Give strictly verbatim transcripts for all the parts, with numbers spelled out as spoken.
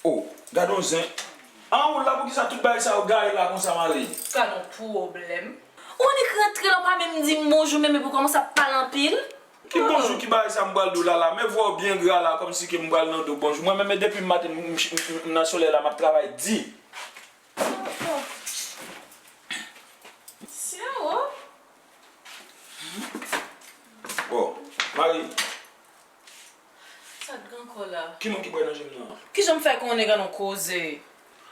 Oh, gad on zen. An, ou la, poukisa tout bagay sa yo gare la konsa, Mari? Gad on pwoblèm. Ou annik rantre la, ou pa menm di m bonjou, menm epi w kòmanse ap pale anpil. Ki bonjou, ki bagay sa m pral di w la la? Men vwa w byen gra la, kòmsi ke m pral nan do bonjou. Mwen menm, depi maten, m, m, m, m nan solèy la, m ap travay di. Sero? Oh, Mari. Sa k gen ankò la? Ki moun ki bwè nan je m nan? Kijan m fè konnen gad on koze?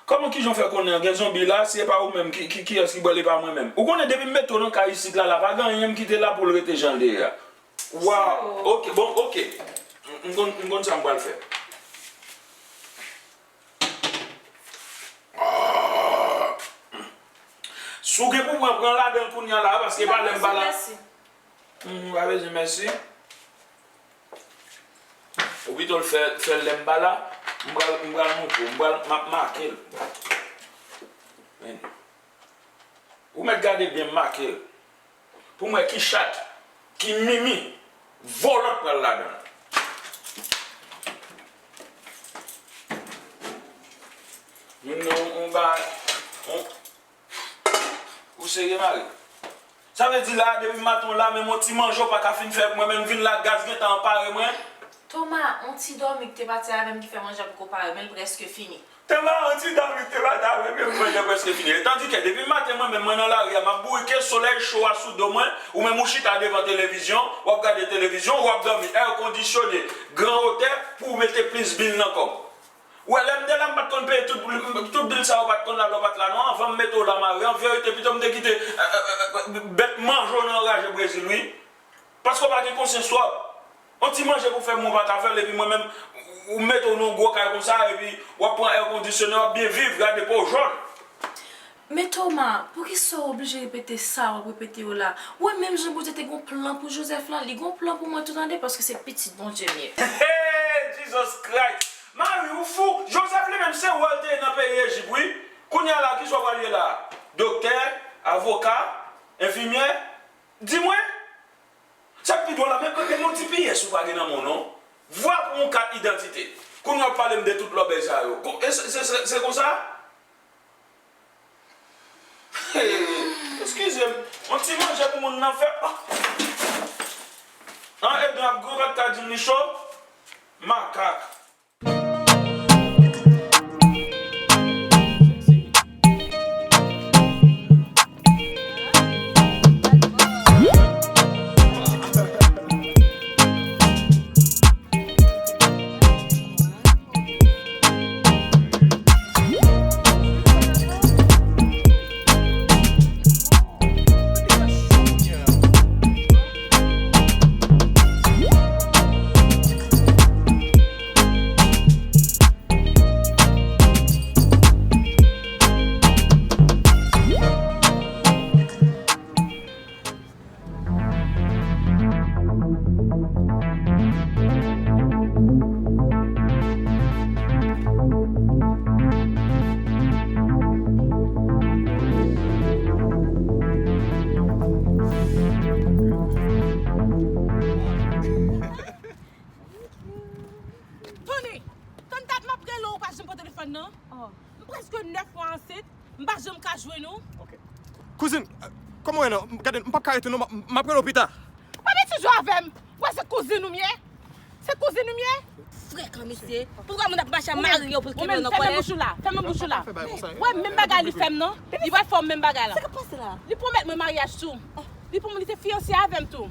Kòman kijan w fè konnen an? Gen zonbi la, si e pa ou menm, ki, ki, kiyès ki bwè l e pa mwen menm? Ou konnen depi m mete w nan kay isit la, la, pa gen anyen m kite la pou l rete jan l te ye a. Waw, ok, bon, ok. M, m konn, m konn sa m pral fè. Si w gen pou pran, pran ladan l kounye a la, paske pa lè m pa la. Mèsi. Ou pa bezwen mèsi. Ou pito l fè, fè l lè m pa la, m pral, m pral montre w, m pral, m ap make l. Men. Ou mèt gade byen, m make l. Pou m wè ki chat, ki mimi, vòlò k pral ladan l. Moun nan, on ba, on, ou serye, Mari? Sa vle di la, depi maten w la, menm on ti manje w pa ka fin fè pou mwen, menm vin la, gaz gentan anpare mwen. Toma, on ti dòmi k te pati avè m ki fè manje a poko pare, men l prèske fini. Toma, on ti dòmi k te pati avè m, men manje a prèske fini. Etandike, depi maten mwen menm, mwen nan lari a, m ap bourike, solèy cho a sou do mwen, ou menm ou chita devan televizyon, w ap gade televizyon, w ap dòmi, è kondisyone, gran otè, pou w mete plis bil nan kò m. Ou wè, lè m te la, m pa t konn peye tout, tout bil sa yo, pa t konn la, lè w pa t la non. Anvan m mete w la, Mari, an verite, pito m te kite, e, e, e, e, bèt manje w nan raje Brezil, wi. Paske w pa gen konsyans twòp. On ti manje pou fè m, ou pa ka fè l, epi mwen menm, ou mete w nan gwo kay konsa, epi w ap pran è kondisyone, w ap byen viv, gade po w jòn. Men Toma, poukisa w oblije repete sa w ap repete yo la? Ou wè, menm jan Bondye te gen yon plan pou Joseph lan, li gen yon plan pou mwen tou tande, paske se pitit Bondye m ye. Hey, Jesus Christ! Mari, ou fou! Joseph li menm se wa l te ye nan peyi Ejip, wi. Kounye a la, kisa w pral ye la? Doktè, avoka, enfimyè? Di mwen! Sa k pi dwòl la, men, men, men yon ti piyès ou pa gen nan men w non. Vwa pou yon kat idantite. Kounye a w ap pale m de tout lòbèy sa yo. Ko-, e se, se, se, se konsa? Hey, eskize m. Yon ti manje pou moun nan fè. An, Edna ap gwo kat ka di m li cho. Makak. Tony, tann dat m ap rele w, ou pa janm pran telefòn nan. M prèske nèf mwa ansent, m pa janm ka jwenn ou. Ok. Kouzin, kòman w ye non? Gade, m p ap ka rete non, m ap, m ap rele w pita. Pa mete jwe avè m. Ou wè se kouzin ou m ye? Se kouzin ou m ye? Frekan mesye. Poukisa moun ap mache ak mari yo pou l kenbe yo nan kòlèj? Ou menm, fèmen bouch ou la. Fèmen bouch ou la. Ou wè menm bagay li fè m non? Li pral fè w menm bagay la. Sa k ap pase la? Li pwomèt mwen maryaj tou. Li pwomèt li te fiyanse avè m tou.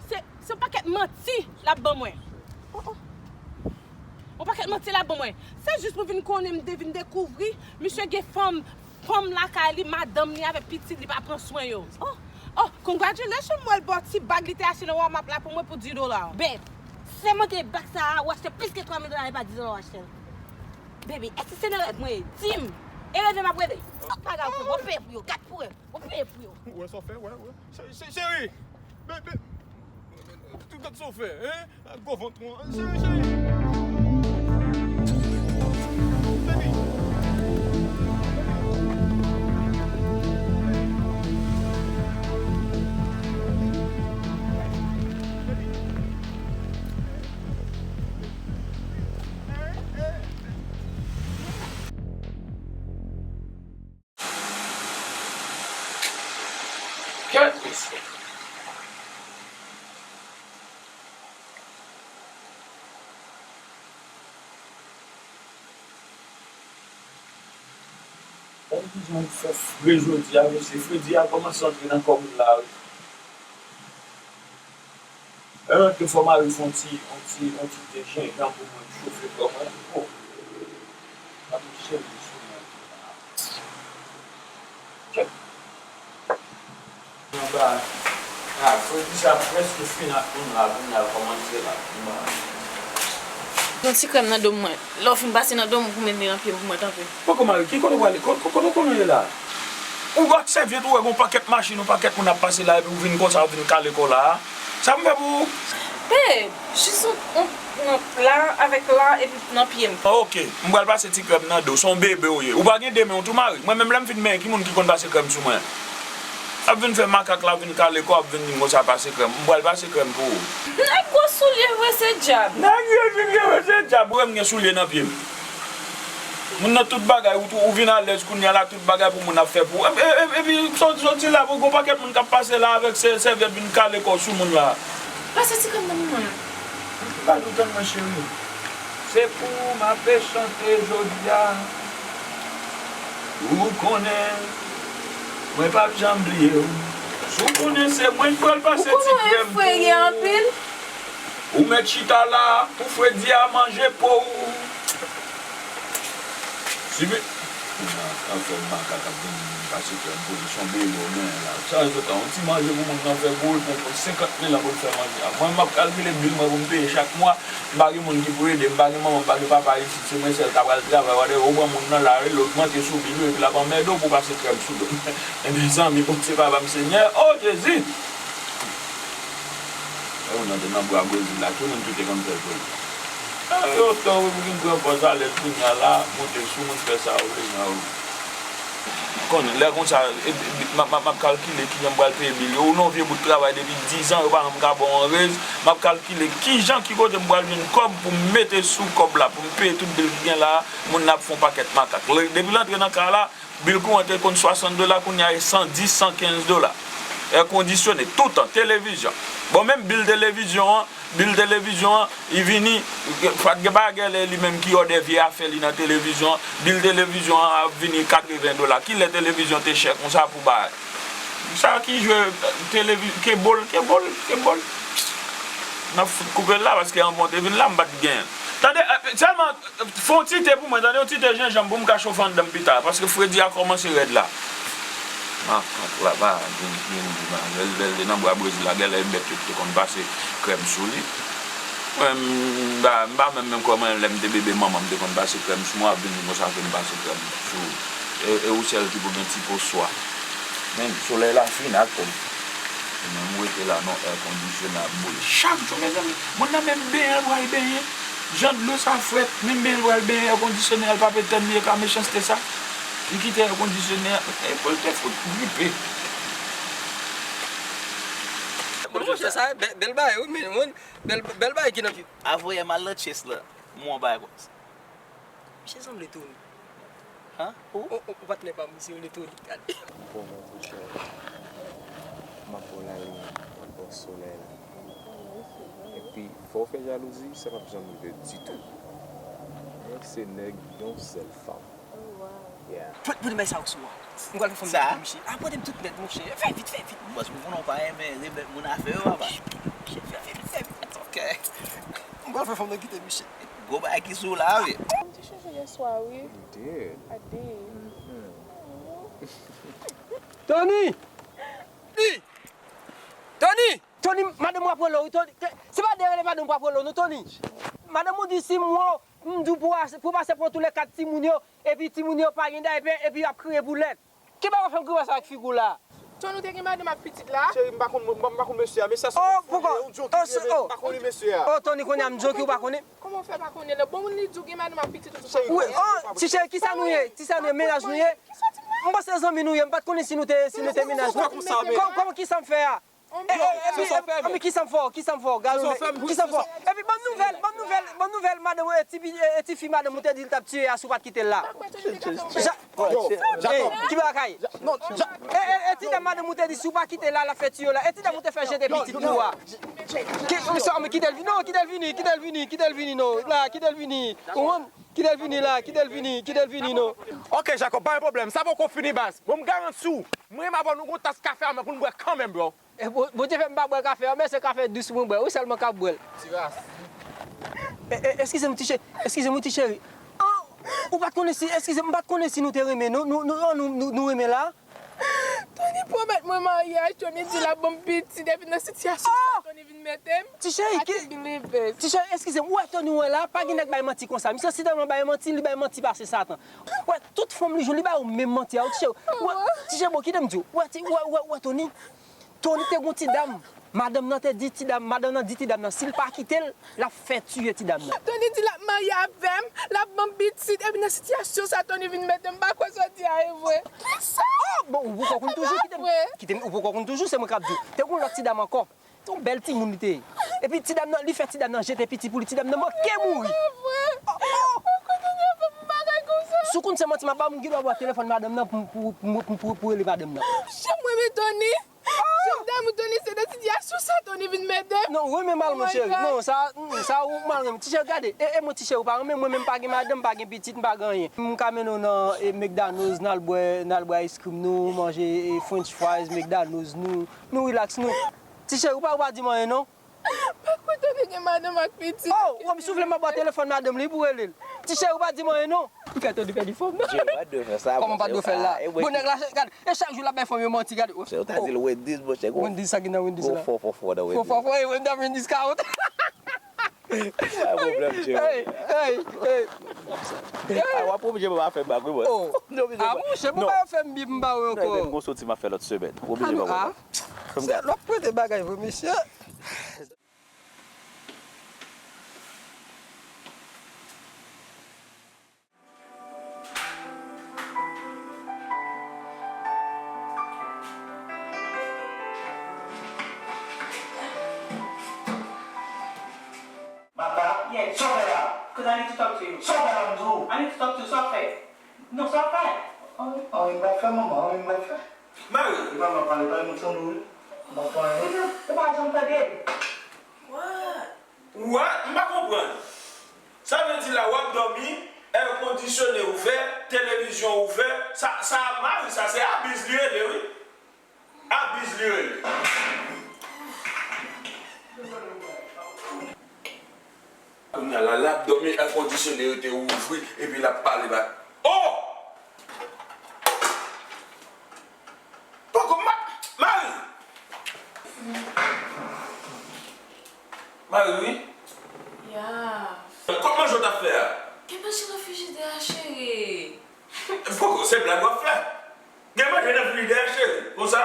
Se, se yon pakèt manti l ap ban mwen. Oh, oh. Yon pakèt manti l ap ban mwen. Se jis pou vin konnen m de-, vin dekouvri misye gen fanm, fanm lakay li, madanm li avèk pitit li pa pran swen yo. Oh, oh, congratulations, m wè l ba w ti bag li te achte nan Walmart la pou mwen pou dis dola. Babe, sèlman te bag sa a, ou achte plis ke twa mil dola, e pa dis dola ou achte l. Baby, èske se nan rèv mwen ye? Di m. E reve m ap reve. Tout bagay ou fè, w ap peye pou yo. Gad pou wè. W ap peye pou yo. Ou wè sa w fè, wè, wè. Cheri, cheri, cheri. Be-, be-, tout gad sa w fè, hein? Gwo vant ou an. Cheri, cheri. Baby. Gade kijan w fè fre jodi a, mesye. Fredi a kòmanse antre nan kò moun la, wi. Lè l antre, fò mari fè yon ti, yon ti, yon ti te jenjanm pou mwen, chofe kò mwen. Oh! Mwen ap cheri sou mwen tou la. Kèt. Anba. Ah, fredi sa prèske fin ak moun la, kounye a l kòmanse la. Anba. Yon ti krèm nan do m mwen. Lè w fin pase nan do m, ou pou met li nan pye m pou mwen tanpri. Poko mari, ki kote w prale? Ko-, ko-, kote w konnen w ye la? Ou ak sèvyèt, ou wè gon pakèt machin, yon pakèt moun ap pase la, epi ou vin konsa, ou vin kale kò w la a. Sa m fè pou ou? Babe, jis yon, yon, yon la, avèk la, epi nan pye m. Ah, ok. M pral pase ti krèm nan do w. Se yon bebe w ye. Ou pa gen de men w tou, mari? Mwen menm, lè m fin benyen, ki moun ki konn pase krèm sou mwen? L ap vin fè makak la, vin kale kò, ap vin di m konsa pase krèm. M pral pase krèm pou ou. Nèg gwo soulye vre se djab. Nèg yo vin gen vre se djab. Ou wè m gen soulye nan pye m. Moun nan tout bagay, ou tou, ou vin alèz kounye a la, tout bagay pou moun ap fè pou ou. E, e, e, epi, soti, soti la, pou gon pakèt moun k ap pase la avèk sè-, sèvyèt vin kale kò sou moun la. Pase ti krèm nan men mwen. Gade ou tann mwen, cheri. Se pou ou m ape chante jodi a. Ou konnen, mwen p ap janm bliye w. Si w konnen se mwen k pral pase ti krèm pou ou. Ou konnen w efreye anpil. Ou mèt chita la pou fredi a manje po w. Si bi-, Kounye a, anfè makak ap vin pase krèm pou li, se yon bebe w genyen la. Sa yo ta yon ti manje pou moun nan fè pou ou, pou, pou senkant mil an pou l fè manje a. Mwen, m ap kalkile bil mwen pou m peye chak mwa. M pa gen moun ki pou ede m, m pa gen manman, m pa gen papa isit, se mwen sèl k ap al travay, whatever, ou pran moun nan la, l ogmante sou bil ou, epi l ap anmède w pou w pase krèm sou do m. Ebyen, zanmi, Bondye, papa m, Senyè, o Jezi! Lè moun nan te nan bwa Brezil la, ki moun ki te konn fè pou li? Ah, yo fè w vin pran pòz alèz kounye a la, moute sou moun, fè sa w vle nan ou. Konnen, lè konsa, e, e, m ap, m ap, m ap kalkile kijan m pral peye bil yo. Ou nan yon vye bout travay depi dizan, yo pa janm ka ba w yon rez. M ap kalkile kijan, ki kote m pral jwenn kòb pou m mete sou kòb la, pou m peye tout bil ki gen la a, moun nan ap fè yon pakèt makak. Lè, depi l antre nan kay la, bil kouran te konn swasant dola, kounye a e san dis, san kenz dola. Èkondisyone, toutan, televizyon. Bon, menm bil televizyon an, bil televizyon an, li vini, pa t gen, pa gen lè li menm ki òdè vye afè li nan televizyon an, bil televizyon an ap vini katreven dola. Kilè televizyon te chè konsa pou bagay? Sa ki jwe televi-, kebòl, kebòl, kebòl. N ap fout koupe l la, paske anvan w te vin la, m pa t genyen l. Tande, e, sèlman, fè yon ti te pou mwen, tande, yon ti te jenjanm pou m ka chofe anndan m pita, paske fredi a kòmanse rèd la. Makak la pa gen, gen di bagay. Lè l, lè l te nan bwa Brezil la, genlè e bèt yo ki te konn pase krèm sou li. Mwen, m pa, m pa menm, menm kòman lè m te bebe, manman m te konn pase krèm sou mwen, ap vin di konsa ke m pase krèm sou ou. E, e ou sèl ki pou gen ti po swa. Men, solèy la fin ak ou. Mwen, m rete la nan èkondisyone ap boule. Chak jou, mezanmi, moun nan menm benyen l pral benyen. Jan dlo sa frèt, menm benyen l pral benyen, èkondisyonè a l p ap etenn li, e ka mechanste sa. Li kite èkondisyonè a, e pou l te fout gripe. Monchè, sa bèl, bèl bagay, wi, men, moun, bèl, bèl bagay ki nan pye. Avoye m al nan Chase la, m wè yon bagay konsa. Misye sanble Tony. Han? Ou? O, o, patnè pa m, misye rele Tony, gade. Bon, mon chè, m ap ba w laliy, m ap ba w solèy la. Epi, fò w fè jalouzi, sa p ap janm rive ditou. Mwen se nèg yon sèl fanm. Oh, wow. Yeah. Pran, pran bay sa ou sou a. M pral fè fanm nan pou misye. Ah, pran tout nèt, monchè. Fè vit, fè vit. Bòs, ou konnen w pa renmen remèt moun afè yo, papa. Fè vit, fè vit. Ok. M pral fè fanm nan kite misye. Gwo bagay ki sou la, wi. M te chanje yèswa, wi. You did? I did. Tony! Tony! Tony! Tony, madanm w ap rele w, wi, Tony. Se pa de rele madanm w ap rele w, non, Tony. Madanm ou di si m wè w, m di w pou w ase, pou w pase pran tou lè kat timoun yo, epi timoun yo pa gen daypè, epi y ap kriye pou lèt. Ki bagay w ap fè m kriye sa ak figi w la? Tony, ou te gen madanm ak pitit la? Cheri, m pa konn, m pa, m pa konn mesye a, mesye a se yon foulye, yon djonki li ye, men m pa konnen mesye a. Oh, Tony, kounye a m djonki, ou pa konnen? Kòman w fè pa konnen l? Bon, moun li di w gen madanm ak pitit ou tout sa. Wi, oh, ti cheri, kisa nou ye? Kisa nou ye? Mennaj nou ye? M panse zanmi nou ye, m pa t konnen si nou te, si nou te mennaj nou. Kòman, kisa m fè a? Epi, epi, kisa m fè w? Kisa m fè w? Gade, kisa m fè w? Epi, bon nouvèl, bon nouvèl, bon nouvèl, madanm, e, ti, e, tifi madanm ou te di l t ap tiye a, si w pa t kite l la. Yo, Jacob. Ki bagay? E, e, e ti dam madanm ou te di si w pa kite l la, l ap fè tiye w la. E ti dam ou te fè jete pitit pou a. Ki, misye, men kite l vini, non, kite l vini, kite l vini, kite l vini, non. La, kite l vini. Ou konprann? Kite l vini la, kite l vini, kite l vini, non. Ok, Jacob, pa gen pwoblèm. Sa poko fini, baz. Bon, m garanti w. Mwen menm avè w, nou gon tas kafe a men pou n bwè kanmenm, bro. E Bon-, Bondye fè m pa bwè kafe a, men se kafe dous mwen bwè. Ou sèlman k ap bwè l. Ti ras. E, e, eskize m, ti cheri. Eskize m, ti cheri. An, ou pa t konnen si, eskize m, m pa t konnen si nou te renmen, nou, nou, nou, nou, nou, nou renmen la. Tony pwomèt mwen maryaj, Tony di l ap ban m pitit, epi nan sitiyasyon sa Tony vin mete m. Ti cheri, ki, ti cheri, eskize m, ou wè Tony wè la, pa gen nèg bay manti konsa. Misye sitèlman bay manti, li bay manti pase Satan. Ou wè, tout fanm li jwenn, li ba yo menm manti a, ti cheri. Ou wè, ti cheri, bon, kite m di w. Ou wè, ti, ou wè, ou wè, ou wè Tony? Tony te gon ti dam. Madanm nan te di ti dam, madanm nan di ti dam nan, si l pa kite l, l ap fè tiye ti dam nan. Tony di l ap marye avè m, l ap ban m pitit, epi nan sitiyasyon sa Tony vin mete m, m pa kwè sa w di a e vre. Kisa? Oh, bon, ou poko konn toujou, kite m, kite m, ou poko konn toujou, se mwen k ap di w. Te gon lòt ti dam ankò. Te yon bèl timoun li te ye. Epi ti dam nan, li fè ti dam nan jete pitit pou li, ti dam nan manke mouri. Oh, oh. Si w konn se manti m ap ba w, m gen dwa ba w telefòn madanm nan pou, pou, pou, pou, pou, pou rele madanm nan. Jan mwen renmen Tony. Jan m damou Tony, se nan sitiyasyon sa Tony vin mete m. Non, ou renmen mal, mon cheri. Non, sa, mm, sa ou mal renmen. Ti cheri, gade, e, e mwen ti cheri, ou pa renmen mwen, men m pa gen madanm, m pa gen pitit, m pa gen anyen. M ka mennen w nan, e, McDonald's, n al bwè, n al bwè ice cream nou, manje, e, french fries, McDonald's nou, nou relax nou. Ti cheri, ou pa, ou pa di m anyen non. Pa kwè Tony gen madanm ak pitit. Oh, ou si w vle m ap ba w telefòn madanm li pou rele l. Ti cheri, ou pa di m anyen non. Ou fè Tony pèdi fanm nan. Jerry, pa dwe fè sa. Kòman pa dwe fè l la? Bon, nèg la, gade, e chak jou l ap bay fanm yo manti, gade. Chè, ou ta di l Wendy's, monchè. Wendy's, sa ki nan Wendy's la? Fò, fò, fò nan Wendy's. Fò, fò, fò, e Wendy's, Wendy's karant. Pa pwoblèm, Jerry. Hey, hey, hey. Ah, w ap oblije pa fè blag wi, mwen. Oh. Ah, monchè, pou pa yo fè m bib, m ba w ankò. Non, e menm gon soti m ap fè lòt semèn. W oblije pa fè blag. Se lòt prete bagay vre, mesye. Baba, yes, sa w fè la? Cause I need to talk to you. Sa w fè la, m di w? I need to talk to you, sa w fè? Non, sa w fè? Anyen, anyen m pa fè, manman, anyen m pa fè. Mari. Epa m ap pale, pale moun san nou wi. M ap pale. Ou pa janm tande l. What? What? M pa konprann. Sa vle di la w ap dòmi, èkondisyone ouvè, televizyon ouvè, sa, sa Mari, sa se abiz li rele wi. Abiz li rele. Kounye a la, l ap dòmi, èkondisyone rete ouvri, epi l ap pale ba. Oh! Poko ma-, Mari! Mari, wi. Ya. Kot manje w t ap fè a? Gen manje nan frijidè a, cheri. Poko, se blag w ap fè. Gen manje nan frijidè a, cheri. Konsa?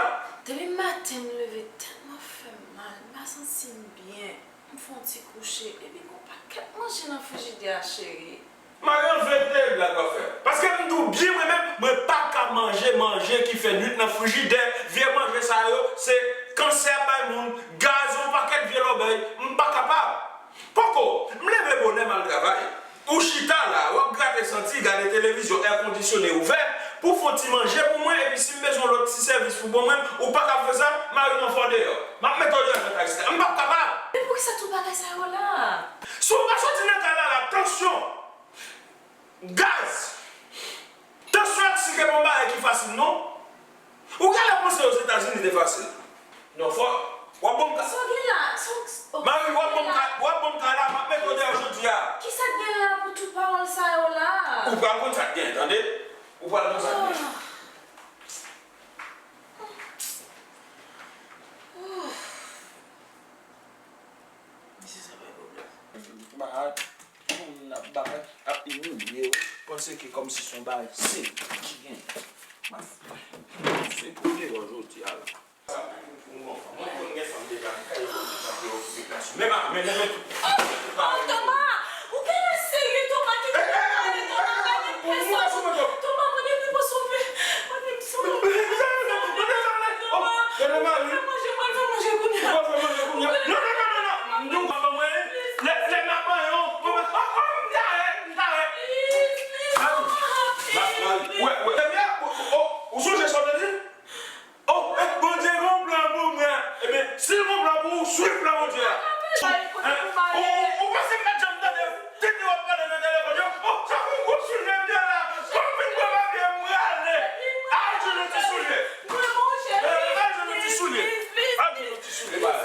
Depi maten m leve tèt mwen fè m mal, m pa santi m byen. M fè yon ti kouche, epi gon pakèt manje nan frijidè a, cheri. Mari, an verite, e blag w ap fè. Paske m di w byen, mwen menm, mwen pa ka manje manje ki fè nwit nan frijidè. Vye manje sa yo, se kansè bay moun, gaz, yon pakèt vye lòbèy. M pa kapab. Poko, m leve bonè, m al travay. Ou chita la, w ap grate santi, gade televizyon, èkondisyone ouvè, pou w fè yon ti manje pou mwen, epi si m bezwen yon lòt ti sèvis pou bon mwen, ou pa ka fè sa, mari m anfè w deyò. M ap mete w deyò nan kay sila. M p ap kapab! Men poukisa tout bagay sa yo la? Si w pa soti nan kay la la, tansyon, gaz, tansyon ak sik e pa yon bagay ki fasil non. Ou genlè panse Ozetazini te fasil. Non, fò, w ap ban m ka-, Sa w gen la? Sa w, ok, Mari, w ap ban m ka-, w ap ban m kay la, m ap mete w deyò jodi a. Kisa k gen la pou tout pawòl sa yo la? Ou pral konn sa k gen, tande? Ou pral konn sa k gen. Ah. Oh. Mesye, sa pa pwoblèm. Ba, moun ap bay, ap imilye w, panse ke kòmsi se yon bagay serye ki genyen. M ap, se pou deyò jodi a la. Mwen konn gen fanm deja, men pa, men, men, men. Oh, Toma! Ou genlè serye, Toma, kite m pale, Toma, pa gen pèsòn. Toma, mande m pou sove. Mande m sove. Toma, fè manje, mwen fè manje. Wè, wè. Ebyen, ou, ou, ou sonje sa w te di? Oh, eh, Bondye gen yon plan pou mwen. Ebyen, si l gen yon plan pou ou, swiv plan Bondye a. Hein? Ou, ou, ou panse m pa t janm tande tenten w ap pale nan telefòn yo? Oh, sa fè yon gwo soulye m te la. Kòm fin bwè papye m rale. Al jwenn yon ti soulye. Eh, al jwenn yon ti soulye. Al jwenn yon ti soulye, baz.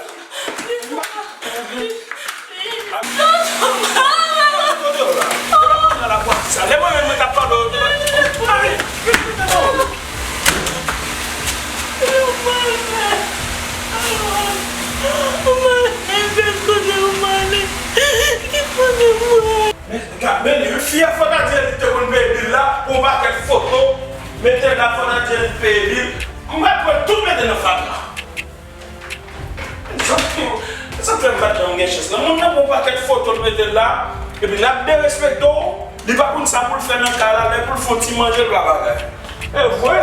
Men, men, fi a fò ta di li te konn peye bil la pou yon pakèt foto, mete la fò ta di li peye bil. M pa t wè tout mete nan fatra. Sa fè m pa t janm gen chans. Nan moun nan pran pakèt foto l mete l la, epi l ap derespekte w, li pa konn sa pou l fè nan kay la, lè pou l fè yon ti manje, l pa bagay. E vre?